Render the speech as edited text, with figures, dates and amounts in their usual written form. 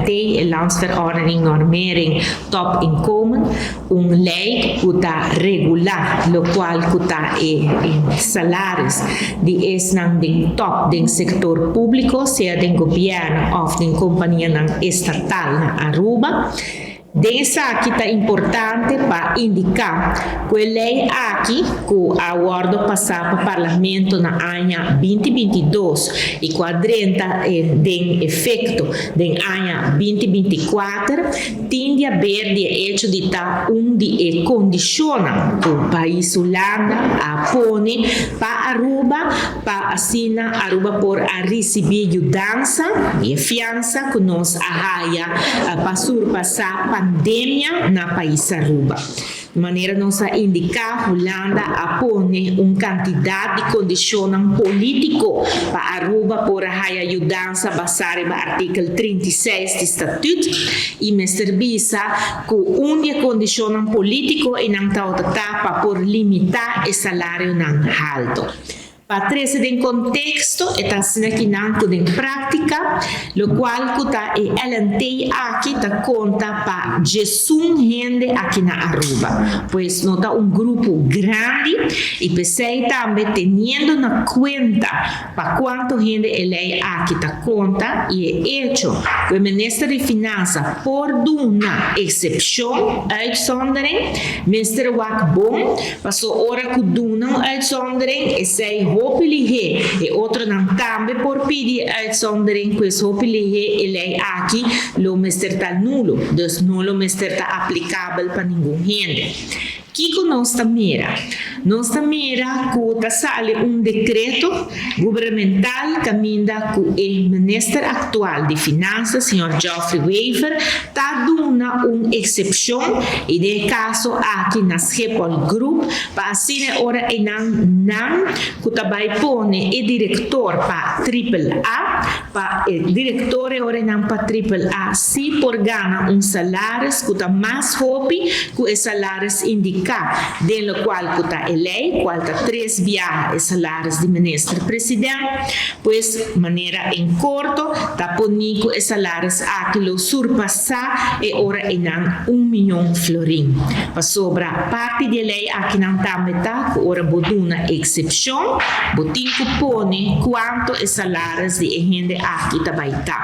LNT, e Landsverordening Normering Topinkomen, un lei ku ta regulá lokual ku ta e salaris di esnan den top den sektor públiko, sea den gobièrnu òf den kompanianan estatal na Aruba. Den esaki ta importante pa indiká ku e lei aki ku a wòrdu pasá pa Parlamento na aña 2022 i ku a drenta den efekto den aña 2024 tin di haber di e echo di ta un di e kondishonnan ku pais Hulanda a pone pa Aruba pa asina Aruba por a risibí yudansa di e fiansa ku nos a haya pa surpasá pandemia na pais Aruba. Manera nos a indiká, Hulanda a pone un kantidat di kondishonnan polítiko pa Aruba por a haya yudansa basá riba artikel 36 di Statut i mester bisa ku un di e kondishonnan polítiko einan tabata ta pa por limitá e salarionan haltu. Pa trese den konteksto e ta asina ki nan ku den práktika lokual ku ta e LNT aki ta konta pa 11 hende aki na Aruba. Pues no ta un grupo grandi i p'esei tambe teniendo na kuenta pa kuantu hende e lei aki ta konta i e echo ku e minister di Finansa por duna eksepshon, uitzondering, mester wak bon. Paso ora ku duna un uitzondering, esei hopi lihé. E otronan tambe por pidi e uitzondering, pues hopi lihé e lei aki lo mester ta nulo, dus no lo mester ta aplikabel pa ningun hende. Kiko nos ta mira? Nos ta mira ku ta sali un dekreto gubernamental kaminda ku e minister aktual di Finansa, señor Geoffrey Wever, ta duna un eksepshon i den e kaso aki na Schiphol Group pa asina e ora einan nan ku ta bai pone e direktor pa Triple A pa e direktor e ora einan pa Triple A si por gana un salaris ku ta mas hopi ku e salaris indiká den lokual ku ta e lei kual ta tres biaha e salaris di minister president. Pues manera en korto ta poni ku e salaris aki lo surpasá e ora einan un miyon florin. Pasobra parti di e lei akinan tambe ta ku ora bo duna eksepshon, bo tin ku pone kuantu e salaris di e hende aki ta bai ta.